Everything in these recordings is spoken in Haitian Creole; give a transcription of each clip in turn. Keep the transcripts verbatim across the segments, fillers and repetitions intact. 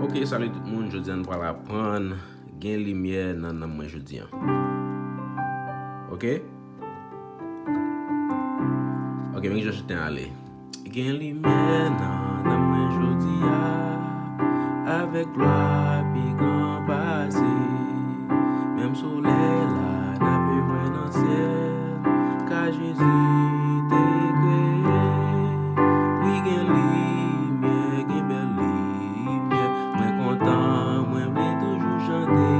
Ok, salut tout moun. Jodi a nou pral aprann gen limyè nan nanm mwen jodi a. Ok? Ok, men jan chante ale. Gen limyè nan nanm mwen jodi a, avèk glwa pi gran pase. Menm solèy la, n ape wè nan syèl, ka Jezi te kreye. Wi, gen limyè, gen bèl limyè. Mwen kontan, mwen vle toujou chante.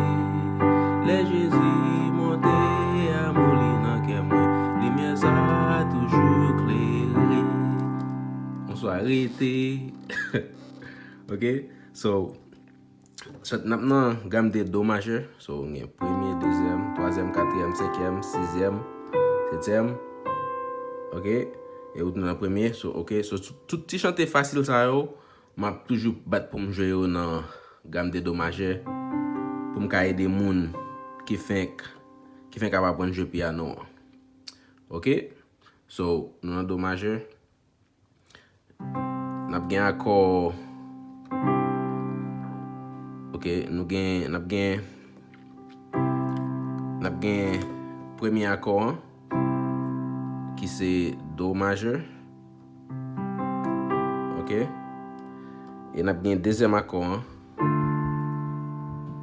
Lè Jezi monte, amou li nan kè mwen. Limyè sa a toujou klere. Bonswa, rete. Ok, so, n ap nan gam de do majè. So, gen premye, dezyèm, twazyèm, katriyèm, senkyèm, sizyèm, setyèm. Ok, e ou nan premye. So, ok, so, tout, tout ti chante fasil sa yo, m ap toujou bat pou m jwe yo nan gam de do majè, pou m ka ede moun ki fenk, ki fenk ap aprann jwe pyano an. Ok? So, nou nan do majè. N ap gen akò. Ok, nou gen, n ap gen, n ap gen premye akò an, ki se do majè. Ok? E n ap gen dezyèm akò an,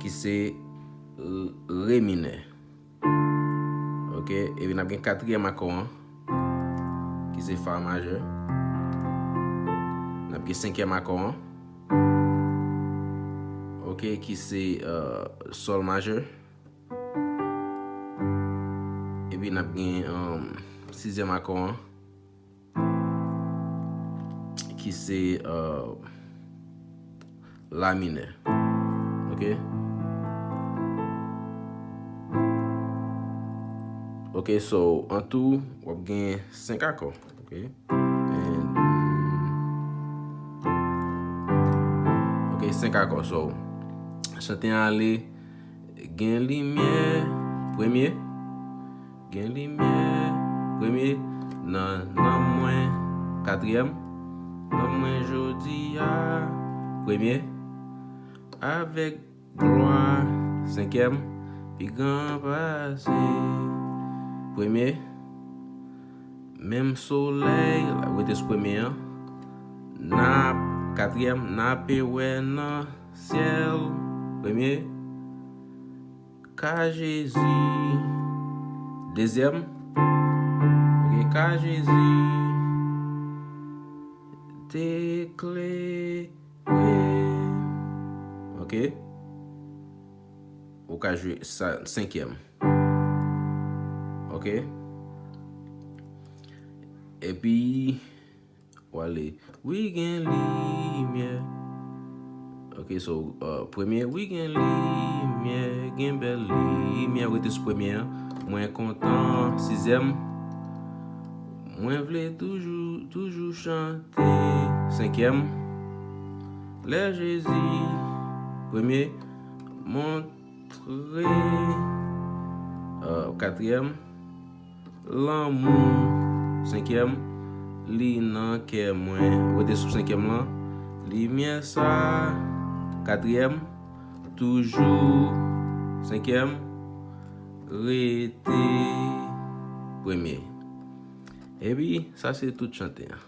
ki se re minè. Ok? Epi n ap gen katriyèm akò an, ki se fa majè. N ap gen senkyèm akò an, ok, ki se, euh, sòl majè. Epi n ap gen, um, sizyèm akò an, ki se, uh, la minè. Ok? Ok, so, an tou, w ap gen senk akò. Ok? And, ok, senk akò. So, chante an ale, gen limyè, premye. Gen limyè, premye, nan nanm mwen, katriyèm, nanm mwen jodi a, premye, avèk glwa, senkyèm, pi gran pase, premye, menm solèy, rete sou premye an, n ap, katriyèm, n ape wè nan syèl, premye, ka Jezi, dezyèm, ok, ka Jezi te klere, ok, ou ka jwe sa, senkyèm, ok, epi, w ale. Wi, gen limyè. Ok, so, uh, premye, wi, gen limyè, gen bèl limyè, rete sou premye an. Mwen kontan, sizyèm. Mwen vle toujou, toujou chante, senkyèm. Lè Jezi, premye, montre, uh, katriyèm. Lanmou, senkyèm, li nan kè mwen. Rete sou senkyèm lan. Limyè sa, katriyèm, toujou, senkyèm, rete, premye. Epi, sa se tout chante an.